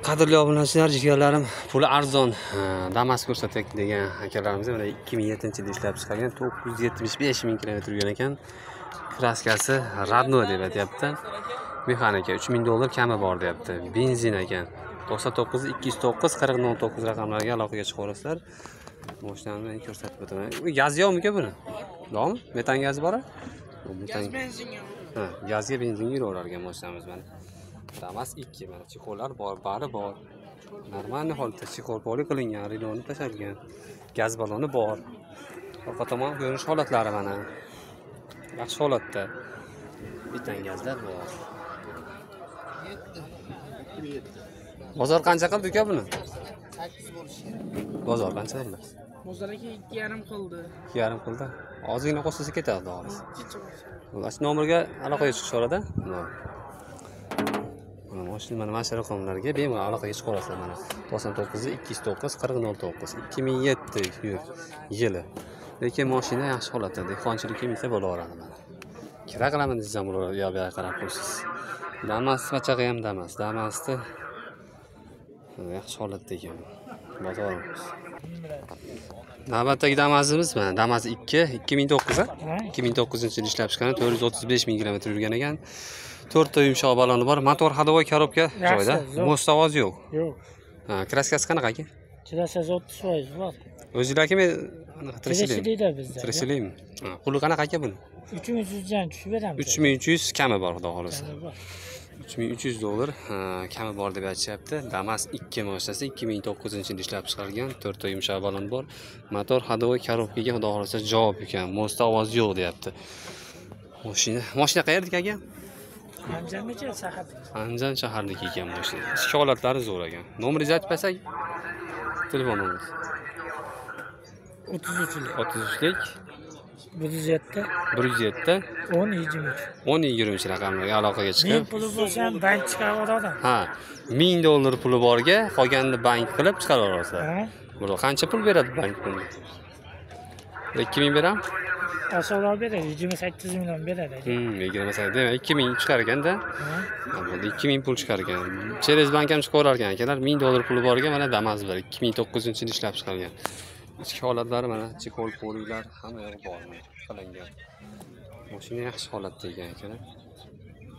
Qadrli obunachilar, jigarlarim, puli arzon Damas ko'rsatak degan akalarimiz mana 2007-yilda ishlab chiqargan, 975 ming kilometr yurgan ekan. Kraskasi родной deb aytyapti. Mexanika 3000 dollar kami bor deyapti. Benzin ekan. 99 209 40 09 raqamlariga aloqaga chiqaverasizlar. Mashinani ko'rsatib o'taman. Gaz yo'qmi buni? Bormi? Metan gazi bor-a? Gaz benzinga. Ha, gazga benzinga yuraverar ekan mashinamiz mana. Damas 2 mana chexollar bor, bari bor. Normal holatda chexol poli qilingan, riloni tashalgan. Gaz baloni bor. Orqa tomon ko'rinish holatlari mana. Yaxshi holatda. Metan gazlar bor. Bozor qancha qildi uka buni? 8 bo'lishi kerak. Bozor qancha qildi? Bozor aka 2,5 qildi. 2,5 qildi. Ozgina qo'shilsa ketadi to'g'risi. Shu nomerga aloqaga chiqishaveradi. Mana mashina mana shu raqamlarga bemalol aloqaga chiqaverasizlar mana. 99 209 40 09 2007 yili. Lekin mashina yaxshi holatda, dehqonchilikka minsa bo'laveradi mana. Kira qilaman desam bo'laveradi, u yoq bu yoqqa qarab qo'ysiz. Damas vachag'i ham Damas. Damasni yaxshi holatda ekan. Bozorimiz. Navbatdagi Damasimiz mana Damas 2 2009 2009-yilda ishlab chiqqan, 435 ming kilometr yurgan ekan. 4 ta yumshoq baloni bor, motor ходовой korobka joyida. Most ovoz yo'q. Yo'q. Ha, kraskasi qanaqa aka? Kraskasi 30% bor. O'zingizlarkimi? Tirikchilikda bizda. Tirikchilikmi? Ha, puli qanaqa aka buni? 3300 dan tushib beramiz. 3300 kami bor, xudo xolasa. 3300 dollar kami bor deb aytishyapti. Damas 2 mashinasi 2009-yilda ishlab chiqarilgan, 4 ta yumshoq balon bor. Motor ходовой korobkaga xudo xolasa javob ekan. Mostda ovoz yo'q deyapti. Mashina qayerdiki aka? Andijongacha shahar. Andijon shaharniki ekan mashina. Ichki holatlari zo'r ekan. Nomeringizni aytib bersak? Telefon nomeringiz. 33lik. 33lik. 107 107 10 23 10 23 raqamlarga aloqaga chiqib, 1000 puli bo'lsa ham bank chiqarib oladi. Ha, 1000 dollar puli borga qolganini bank qilib chiqarib olasizlar. Buni qancha pul beradi bank buni? 2000 beram? Osonroq beradi, 28 million beradi. 28, demak 2000 chiqar ekanda. Ha, bo'ldi, 2000 pul chiqar ekan. Через bank ham chiqaverar ekan akalar. 1000 dollar puli borga mana Damas bir 2009-yilda ishlab chiqargan. Ichki holatlari mana chexol poliklar hamma yo'q bor qilingan. Mashina yaxshi holatda ekan akalar.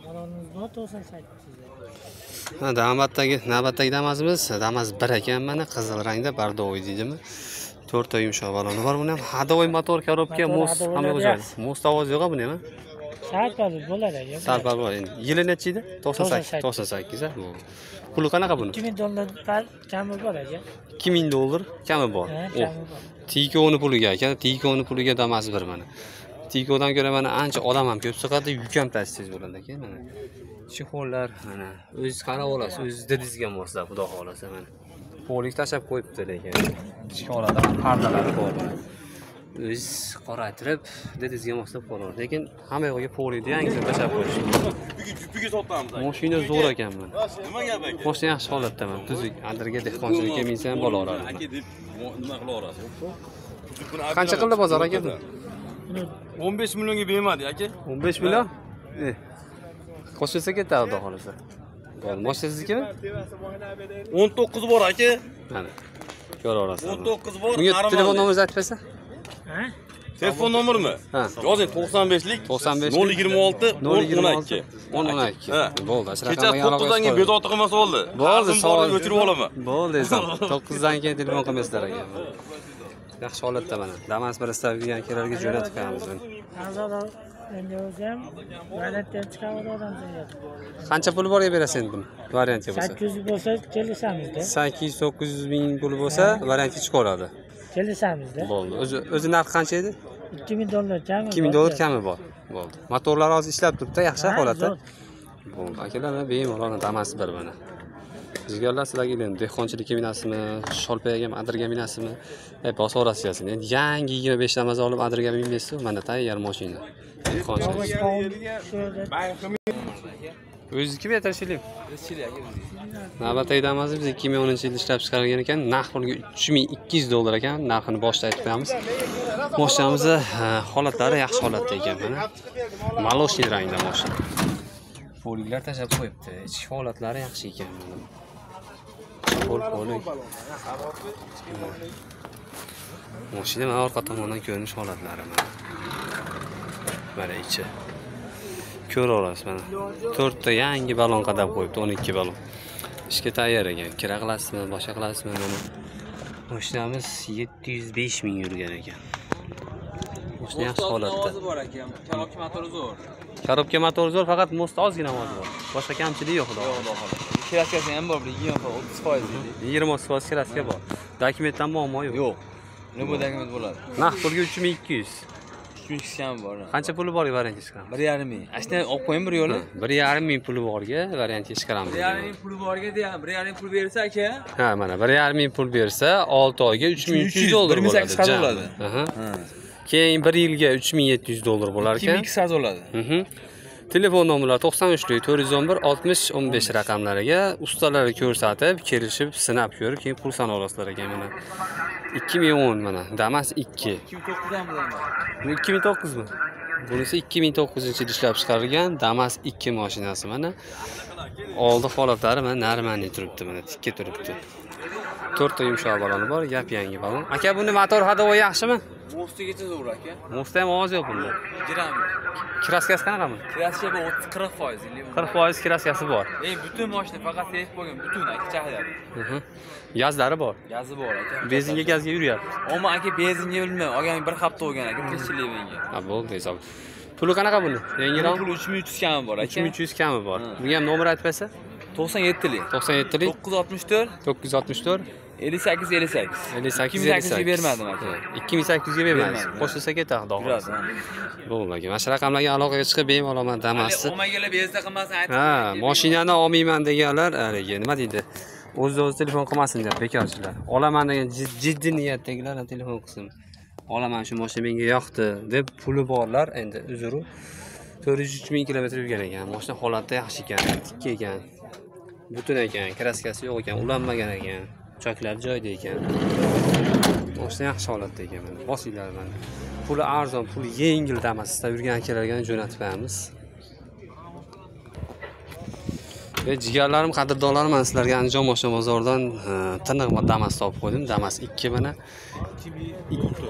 Balonimiz bor 98. Ha, navbatdagi Damasimiz Damas 1 ekan mana qizil rangda bordoviy deydimi? 4 ta yumshoq baloni bor. Buni ham ходовой motor korobka, most hamma joyda. Most ovoz yo'q buni ham. Sal-pal bo'ladi aka. Sal-pal bo'ladi. Endi yili necha edi? 98, 98 a. Puli qanaqa buni? 2000 dollar kami bor aka. 2000 dollar kami bor. Tikoni puliga aka, Tikoni puliga Damas 1 mana. Tikodan ko'ra mana ancha odam ham ko'p chiqadi, yuk ham tashiysiz bo'ladi aka mana. Chexollar mana o'zingiz qarab olasiz, o'zingiz didingizga moslab, xudo xolasa mana. Polik tashab qo'yibdi lekin. Ichki holatda pardalari bor mana. O'zingiz qoraytirib, didingizga moslab qo'yadi. Lekin hamma yo'g'iga polikni yangisini tashab qo'yishdi. Jupiga sotamiz aka. Mashina zo'r ekan mana. Nima gap aka? Mashina yaxshi holatda mana, tuzuk. Adirga dehqonchilikka minsa ham bo'laveradi. Aka deb nima qila olasiz? Qancha qildi bozor aka buni? 15 millionga bermadi aka. 15 million? Qo'shilsa ketadi xudo xolasa. Bo'ldi, mashina siznikimi? 19 bor aka. Mana. Ko'raverasiz. 19 bor. Bunga telefon nomeringizni aytib bersa? Ha? Telefon nomerimi? Yozing 95lik 95 026 1012 1012. Bo'ldi. Kecha 9dan keyin bezovta qilmasa bo'ldi. Bo'ldi, savol o'chirib olaman. Bo'ldi, ezam. 9dan keyin telefon qilmaysizlar aka. Yaxshi holatda mana. Damas bir istab yurgan akalarga jo'natib qo'yamiz. Arzonroq endi o'zi ham variantdan chiqarib olamiz. Qancha pul borga berasiz endi buni? Variantga bo'lsa. 800 bo'lsa kelishamiz-da. 800-900 ming pul bo'lsa variantga chiqaveradi. Kelishamiz-da. Bo'ldi. O'zi narxi qancha edi? 2000 dollar kami. 2000 dollar kami bor. Bo'ldi. Motorlar hozir ishlab turibdi, yaxshi holatda. Bo'ldi. Akalar, mana bemalol Damas bir mana. Jigarlar sizlarga endi dehqonchilikka minasizmi, sholpayaga, adirga minasizmi? Bosaverasiz. Endi yangi 25 Damas olib adirga minmaysiz, mana tayyor mashina. Dehqonchilik. O'zizniki tirishchilik? Tirishchilik aka bizniki. Navbatdagi Damasimiz 2010-yilda ishlab chiqarilgan ekan. Narx pulga 3200 dollar ekan. Narxini boshda aytib qo'yamiz. Mashinamizni holatlari yaxshi holatda ekan mana. Maloshniy rangda mashina. Poliklar tashlab qo'yibdi. Ichki holatlari yaxshi ekan mana. Chexol polik. Mashina mana orqa tomondan ko'rinish holatlari mana. Mana ichi. Ko'ra olasiz mana. 4 ta yangi balon qadab qo'yibdi, 12 balon. Ishga tayyor ekan. Kira qilasizmi, boshqa qilasizmi mana. Mashinamiz 705 ming yurgan ekan. Mashina yaxshi holatda. Ovozi bor ekan. Korobka motori zo'r. Korobka motori zo'r, faqat most ozgina ovozi bor. Boshqa kamchiligi yo'q, xudo xohlasa. Kraskasi ham bor, 20-30% deydi. 20-30% kraska bor. Dokumentdan muammo yo'q. Yo'q. Nima dokument bo'ladi? Naqd pulga 3200. 3200 kam bor. Qancha puli bor variantga chiqaramiz? 1,5 ming. Ashuni olib qo'ying bir yo'li. 1,5 ming puli borga variantga chiqaramiz. 1,5 ming puli borga deyam, 1,5 ming pul bersa aka. Ha, mana 1,5 ming pul bersa 6 oyga 3300 dollar bo'ladi. 1800 bo'ladi. Aha. Keyin 1 yilga 3700 dollar bo'lar ekan. 2200 bo'ladi. Telefon nomerlari 93 411 60 15 raqamlariga ustalarga ko'rsatib, kelishib, sinab ko'rib, keyin pul sanab olasizlar ekan mana. 2010 mana, Damas 2. 2009 dan bilaman. Bu 2009 mi? Bunisi 2009-yil ishlab chiqarilgan Damas 2 mashinasi mana. Oldi holatlari mana normalniy turibdi, mana tikka turibdi. 4 ta yumshoq baloni bor, yap-yangi balon. Aka, buni motor hadovi yaxshimi? Mostigacha zo'r aka. Mostda ham ovoz yo'q bunda. Gram. Kraskasi qanaqami? Kraska bu 30-40%. 40% kraskasi bor. Butun mashina faqat seyf bo'lgan, butun aka chahlari. Gazlari bor. Gazi bor aka. Benzinga gazga yuryapti. Ammo aka benzinga bilmayman, olgan bir hafta bo'lgan aka, tinchlik menga. Ha, bo'ldi hisob. Puli qanaqa buni? Yangiroq? Puli 3300 kami bor aka. 3300 kami bor. Bunga ham nomer aytib bersa? 97lik. 97lik. 964 964 58 58. 58 2800 ga bermadim aka. 2800 ga bermadingiz. Qo'shilsa ketadi, xudo xohlasa. Bo'ldi aka. Mana shu raqamlarga aloqaga chiqib bemalol mana Damasni. Olmaganlar bezda qilmasin aytib. Ha, mashinani olmayman deganlar, haligi nima deydi? O'zi telefon qilmasin deb bekorchilar. Olaman degan jiddiy niyatdagilar telefon qilsin. Olaman shu mashina menga yoqdi deb puli borlar, endi uzru 403 ming kilometr yurgan ekan. Mashina holatda yaxshi ekan, tikka ekan. Butun ekan, kraskasi yo'q ekan, ulanmagan ekan. Choklar joyida ekan. Mashina yaxshi holatda ekan mana. Bosinglar mana. Puli arzon, puli yengil Damasda yurgan akalarga jo'natib qo'yamiz. Jigarlarim, qadrdonlarim, men sizlarga Andijon mashina bozoridan tiniq Damas topib qo'ydim. Damas 2 mana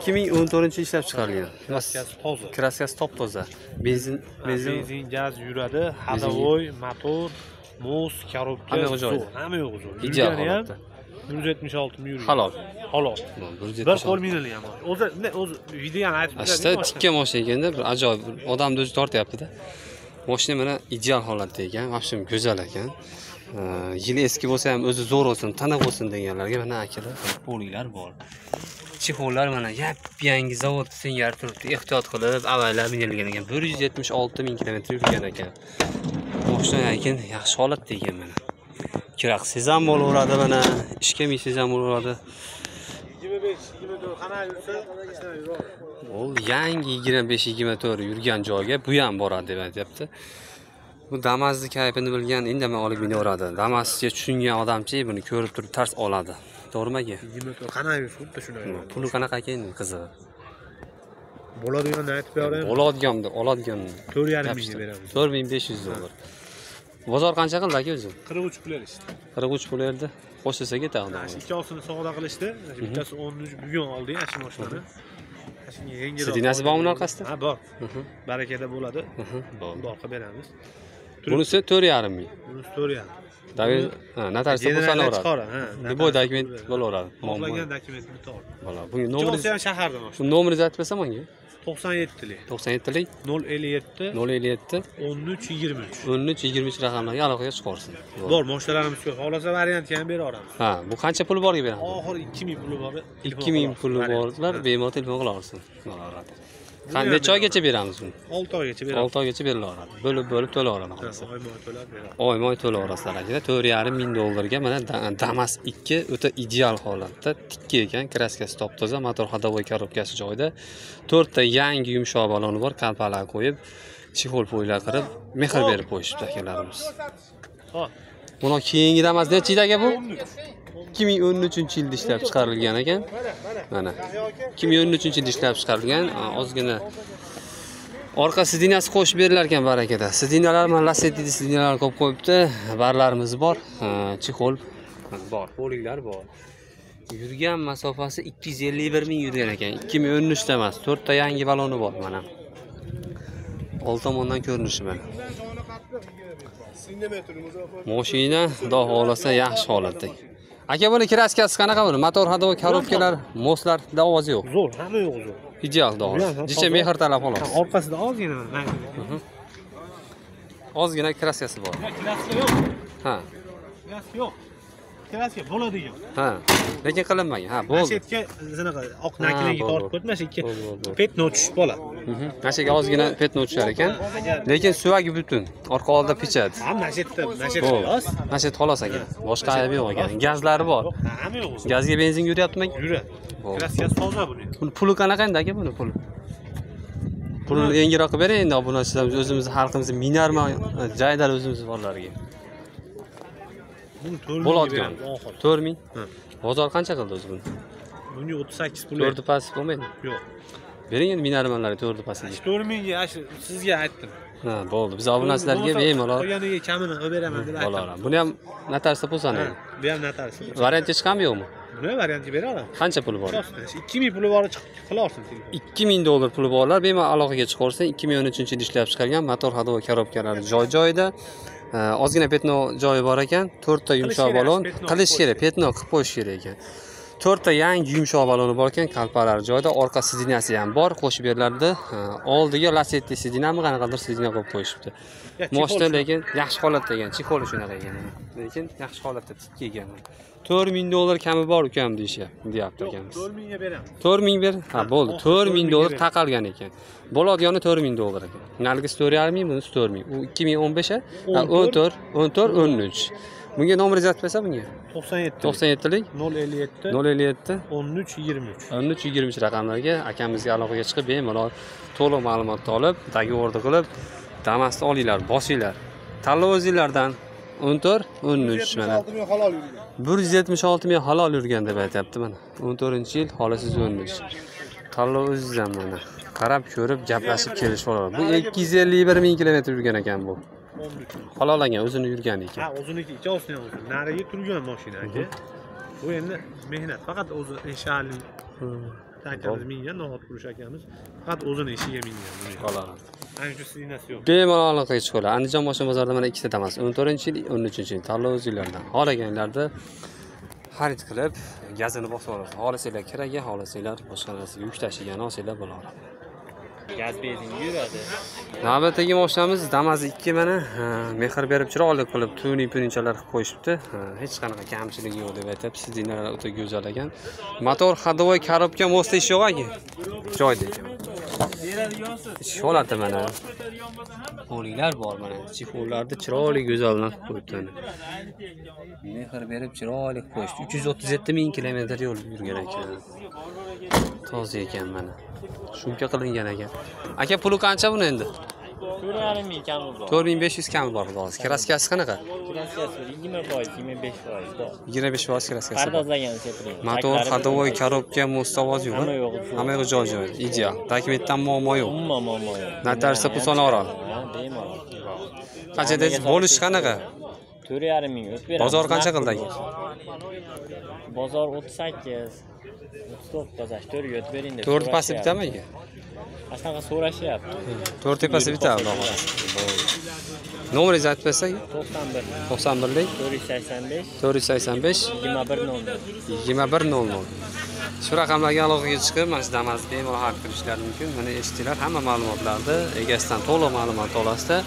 2014-yil ishlab chiqarilgan. Kraskasi toza. Kraskasi top-toza. Benzin, gaz yuradi, hadovoy, motor, mos, korobka, hamma yo'q zo'r. Ideal holatda. 176 ming yurgan. Halol. Halol. Bir qo'l minilgan. O'zi, o'zi videoni aytib turadi. Tikka mashina ekanda, bir ajoyib odamni o'zi tortyapti-da. Mashina mana ideal holatda ekan, vashim go'zal ekan. Yili eski bo'lsa ham o'zi zo'r bo'lsin, tiniq bo'lsin deganlarga mana akalar, poliklar bor. Chexollar mana yap-yangi zavod singari turibdi. Ehtiyot qilib avaylab minilgan ekan. 176 ming kilometr yurgan ekan. Mashina lekin yaxshi holatda ekan mana. Kira qilsangiz ham bo'laveradi mana, ishga minsangiz ham bo'laveradi. 25, 24 qana yursa, qachon yuradi? U yangi 25, 24 yurgan joyga bu ham boradi deb aytayapti. Bu Damasni kayfini bilgan indamay olib minaveradi. Damasga tushungan odamchi buni ko'rib turib tars oladi. To'g'rimi aka? 24 qana yursa, xuddi shunday. Puli qanaqa aka endi qizig'i? Bo'ladiganini aytib beraman. Bo'ladiganni, oladiganni 4,5 mingga beramiz. 4500 dollar. Bozor qancha qildi aka o'zi? 43 pul berishdi. 43 pul berdi. Qo'shilsa ketadi. Ikkosini savdo qilishdi. Bittasi 13 bugun oldik ana shu mashinani. Shunga yengilroq. Sidinasi bormi uning orqasida? Ha, bor. Barakada bo'ladi. Bo'ldi. Bor qilib beramiz. Bunisi 4,5 ming. Bunisi 4,5. David, ha, notariusda pul sanaveradi. Ha. Любой dokument bo'laveradi. Xohlagan dokumentni topib. Bo'ladi. Bunga nomeringiz ham shaharda mashina. Nomeringizni aytib bersam menga? 97lik. 97lik 057 057 13 23. 13 23 raqamlarga aloqaga chiqarsin. Bor, mashinalarimiz ko'p. Xohlasa variantga ham bera olamiz. Ha, bu qancha puli borga beramiz? Oxiri 2000 puli bor. 2000 puli borlar, bemalol telefon qila olsin. Bo'laveradi. Necha oygacha beramiz buni? 6 oygacha beramiz. 6 oygacha berilaveradi. Bo'lib-bo'lib to'laveradi xohlasa. Oyma-oy to'lab beramiz. Oyma-oy to'laverasizlar aka. 4,5 ming dollarga mana Damas 2 o'ta ideal holatda tikka ekan, kraskasi top-toza, motor ходовой korobkasi joyida. 4 ta yangi yumshoq baloni bor, kalpalar qo'yib, chexol poylar qilib, mehr berib qo'yishibdi akalarimiz. Xo'p. Buni keyingi Damas necha aka bu? 2013-yilda ishlab chiqarilgan ekan. Mana 2013-yilda ishlab chiqarilgan, ozgina Orqa sidinasi qo'shib berilar ekan barakada. Sidinalar mana Lacetti sidinalar ko'p qo'yibdi. Barlarimiz bor, chexol bor, poliklar bor. Yurgan masofasi 251 ming yurgan ekan. 2013 da emas, 4 ta yangi baloni bor mana. Old tomondan ko'rinishi mana. Mashina xudo xolasa yaxshi holatda. Aka, buni kraskasi qanaqa buni? Motor, ходовой, korobkalar, mostlarda ovozi yo'q. Zo'r, hamma yo'q zo'r. Ideal xudo xolasa. Jicha mehr talab xolos. Orqasida ozgina mana. Ozgina kraskasi bor. Kraska yo'q. Ha. Kraska yo'q. Kraska bo'ladigan. Ha. Lekin qilinmagan. Ha, bo'ldi. Mashetga shunaqa oq nakligi tortib qo'ydi, mana shu ikki petno tushib qoladi. Mana shu ozgina petno tushar ekan. Lekin suvagi butun. Orqa oldi pechat. Ha, mashetda, mashet xolos. Mashet xolos ekan. Boshqa aybi yo'q ekan. Gazlari bor. Hamma yo'q. Gazga benzin yuryaptimi? Yuradi. Kraskasi toza buni. Buni puli qanaqa endi aka, buni puli? Pulini yengilroq qilib bering endi obunachilarimiz, o'zimizni xalqimizni minarman jaydar o'zimiz borlarga. Buni 4 bo'ladigan. 4000. Bozor qancha qildi o'zi buni? Bunga 38 pul. 4 past bo'lmaydi? Yo'q. Bering endi minarmanlarga 4 pastiga. 4000 ga sizga aytdim. Ha, bo'ldi. Biz obunachilarga bemalol qolganiga kamini qilib beraman deb aytdim. Buni ham notariusda pulsan endi. Bu ham notarius. Variantga chiqami yo'qmi? Buni variantga bera olaman. Qancha puli bor? 2000 puli bor, chiqib qilaversin telefon. 2000 dollar puli borlar, bemalol aloqaga chiqaversin. 2013-yil ishlab chiqargan motor, ходовой, korobkalari joy-joyida. Ozgina petno joyi bor ekan, 4 ta yumshoq balon qilish kerak, petno qilib qo'yish kerak ekan. 4 ta yangi yumshoq baloni bor ekan, kalpalari joyida, orqa sidinasi ham bor, qo'shib beriladi. Oldiga Lacetti sidinami, qanaqadir sidina qo'yib qo'yishibdi. Moshina lekin yaxshi holatda ekan, chexoli shunaqa ekan. Lekin yaxshi holatda tikka ekan. 4000 dollar kami bor ukam deyishyapti, deyapti akamiz. 4000 ga beramiz. 4000 ber. Ha, bo'ldi. 4000 dollar taqalgan ekan. Bo'ladigani 4000 dollar ekan. Nargisi 4,5 ming, bunisi 4000. U 2015 a, 14, 14, 13. Bunga nomer yozib qo'ysa bunga. 97. 97lik 057 057 13 23. 13 23 raqamlarga akamizga aloqaga chiqib bemalol to'liq ma'lumotni olib, dogovor qilib, Damasni olinglar, bosinglar. Tanlov o'zinglardan. 14 13 mana. 176 ming halol yurgan deb aytayapti mana. 14-yil xolasiz 13. Tanlov o'zingizdan mana. Qarab ko'rib gaplashib kelishib oladi. Bu 251 ming kilometr yurgan ekan bu. Halol ekan, o'zini yurgan ekan. Ha, o'ziniki, ikkosini ham o'zi. Nariga turgan mashina aka. Bu endi mehnat, faqat o'zi inshaalloh. Akamiz mingan, nohot qurish akamiz faqat o'zini ishiga mingan. Halol. Ana shu sidinasi yo'q. Bemalol aloqaga chiqinglar. Andijon mashina bozorida mana ikkita Damas, 14-yil, 13-yil tanlov o'zinglardan. Xohlaganlarda xarid qilib, gazini bosib olasiz. Xohlasanglar kiraga, xohlasanglar boshqa narsaga yuk tashigan olsanglar bo'ladi. Gaz benzin yuradi. Navbatdagi mashinamiz Damas 2 mana mehr berib chiroyli qilib tuning puninchalar qilib qo'yishibdi. Hech qanaqa kamchiligi yo'q deb aytyapti. Sidinalar o'ta go'zal ekan. Motor, ходовой, korobka, most ish yo'q aka. Joyda ekan. Ish holati mana. Poliklar bor mana. Chexollarni chiroyli go'zaldan qilib qo'yibdi. Mehr berib chiroyli qilib qo'yishdi. 337 ming kilometr yo'l yurgan ekan. Toza ekan mana. Shumka qilingan ekan. Aka, puli qancha buni endi? 4,5 ming kami bor. 4500 kami bor xudo xohlasa. Kraskasi qanaqa? Kraskasi 20%, 25% bor. 25% kraskasi. Pardozlagan sepilgan. Motor, ходовой, korobka, most ovoz yo'q. Hamma yo'q. Hamma yo'q joy-joyida. Ideal. Dokumentdan muammo yo'q. Umuman muammo yo'q. Notariusda pul so'raveradi. Ha, bemalol. Qancha dedingiz? Bo'lishi qanaqa? 4,5 ming o'tib beramiz. Bozor qancha qildi aka? Bozor 38, 39, 4 ga o'tib bering deb. 4 pasti bitami aka? Shunaqa so'rashyapti. 4 tepasi bitta xudo xohlasa. Nomeringizni aytib bersak? 91. 91lik 485 485 21 00. 21 00. Shu raqamlarga aloqaga chiqib, mana shu Damasni bemalol xarid qilishlari mumkin. Mana eshitdinglar, hamma ma'lumotlarni egasidan to'liq ma'lumot olasizda.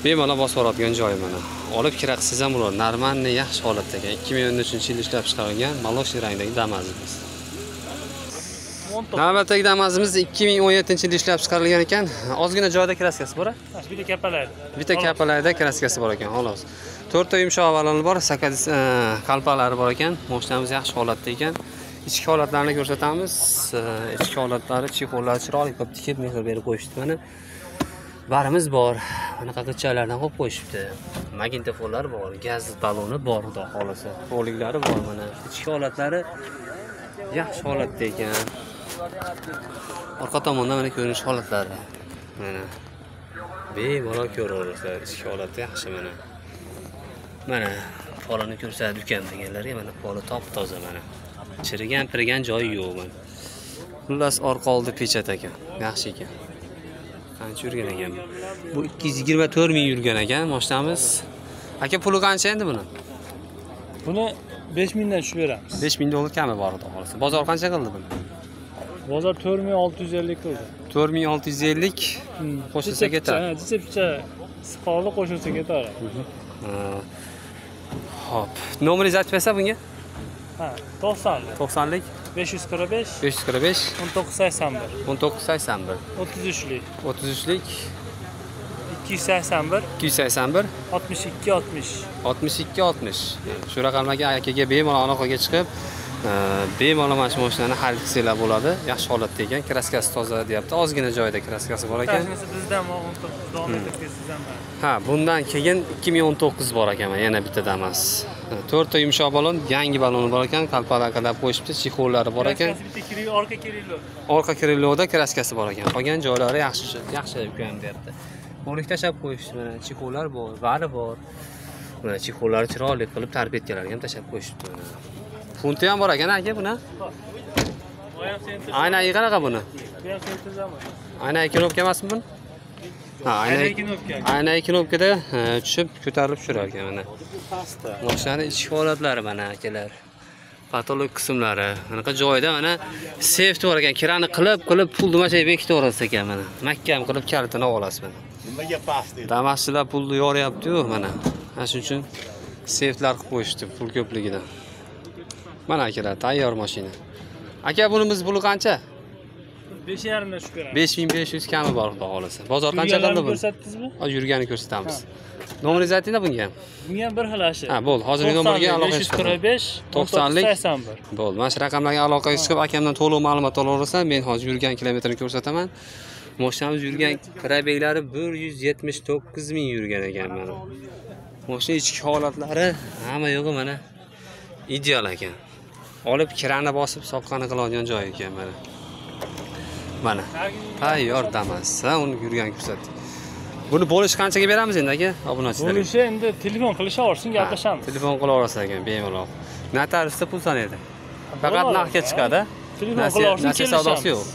Bemalol bosib oladigan joyi mana. Olib kira qilsangiz ham bo'ladi. Normalniy yaxshi holatda ekan. 2013-yil ishlab chiqarilgan moloshniy rangdagi Damasimiz. Navbatdagi Damasimiz 2017-yil ishlab chiqarilgan ekan. Ozgina joyda kraskasi bor-a? Bitta kapalaydi. Bitta kapalayda kraskasi bor ekan, xolos. 4 ta yumshoq baloni bor, sakkiz kalpalari bor ekan. Mashinamiz yaxshi holatda ekan. Ichki holatlarini ko'rsatamiz. Ichki holatlari, chexollari chiroyli qilib tikib, mehr berib qo'yishdi mana. Barimiz bor. Bunaqa g'ichchalardan qo'yib qo'yishibdi. Magnitofonlar bor, gaz baloni bor, xudo xolasa. Poliklari bor mana. Ichki holatlari yaxshi holatda ekan. Orqa tomondan mana ko'rinish holatlari. Mana bemalol ko'raverasizlar. Ichki holati yaxshi mana. Mana polini ko'rsatdi ukam deganlarga mana poli top-toza mana. Chirigan pirigan joyi yo'q mana. Xullas orqa oldi pechat ekan. Yaxshi ekan. Qancha yurgan ekan? Bu 224 ming yurgan ekan mashinamiz. Aka puli qancha endi buni? Buni 5000 dan tushib beramiz. 5000 dollar kami bor edi xolos. Bozor qancha qildi buni? Bozor 4650 qildi. 4650 qo'shilsa ketadi. Ha, jicha-picha siqolni qo'shilsa ketadi. Xo'p, nomeringizni aytib bersa bunga? Ha, 90. 90lik 545 545 1981 1981 33lik 33lik 281 281 62 60 62 60. Shu raqamlarga akaga bemalol aloqaga chiqib, bemalol mana shu mashinani xarid qilsanglar bo'ladi. Yaxshi holatda ekan, kraskasi toza deyapti. Ozgina joyida kraskasi bor ekan. Tashnisi bizdan 19 davom etib ketsangiz ham. Ha, bundan keyin 2019 bor ekan, yana bitta Damas. 4 ta yumshoq balon, yangi baloni bor ekan, qalpalaqalab qo'yishibdi, chexollari bor ekan. Bitta kiril, orqa kirillo. Orqa kirilloda kraskasi bor ekan. Qolgan joylari yaxshi, yaxshi ukam deyapti. Bo'rik tashab qo'yishdi mana, chexollar bor, vari bor. Mana chexollarni chiroyli qilib tarbiyatkalarga ham tashab qo'yishibdi mana. Funti ham bor ekan aka buni. Aynagi qanaqa buni? Bu ham sentezami? Aynagi knopka emasmi buni? Ha, aynagi knopkada tushib ko'tarilib tushirar ekan mana. Mashinani ichki holatlari mana akalar. Patolog qismlari. Anaqa joyida mana seft bor ekan. Kirani qilib pulni mana shu yerga bekitaverasiz ekan mana. Mahkam qilib kalitini olasiz mana. Nimaga past deydi? Damaschilar pulni yoryapti-yu mana. Ana shuning uchun seftlar qilib qo'yishdi pul ko'pligidan. Mana akalar, tayyor mashina. Aka, buni biz puli qancha? 5,5 dan tushib beramiz. 5500 kami bor xudo xolasa. Bozor qancha qildi buni? Ko'rsatdingizmi? Hozir yurganini ko'rsatamiz. Nomeringizni aytinglar bunga ham. Bunga ham bir xil ashi. Ha, bo'ldi. Hozirgi nomerga aloqa chiqib. 545 90lik 81. Bo'ldi. Mana shu raqamlarga aloqaga chiqib akamdan to'liq ma'lumot olaversan, men hozir yurgan kilometrini ko'rsataman. Mashinamiz yurgan probeglari 179 ming yurgan ekan mana. Mashina ichki holatlari hamma yo'g'i mana ideal ekan. Olib kirani bosib soqqani qiladigan joy ekan mana. Mana tayyor Damas. Ha, uni yurgan ko'rsatdik. Buni bo'lish qanchaga beramiz endi aka obunachilarga? Bo'lishi endi telefon qilishaversin, gaplashamiz. Telefon qilaverasiz ekan bemalol. Notariusda pul sanaydi. Faqat narxga chiqadi. Telefon qilaversin, nasiya savdosi yo'q.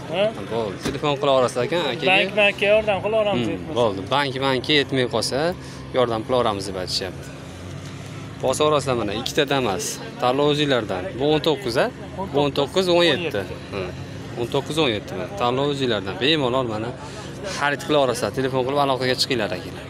Bo'ldi. Telefon qilaverasiz ekan akaga. Bank-bankka yordam qilaveramiz yetmasa. Bo'ldi. Bank-bankka yetmay qolsa yordam qilaveramiz deb aytishyapti. Bosaverasizlar mana ikkita Damas. Tanlov o'zinglardan. Bu 19 a? Bu 19 17. 19 17 mana. Tanlov o'zinglardan. Bemalol mana xarid qilaverasizlar. Telefon qilib aloqaga chiqinglar akalar.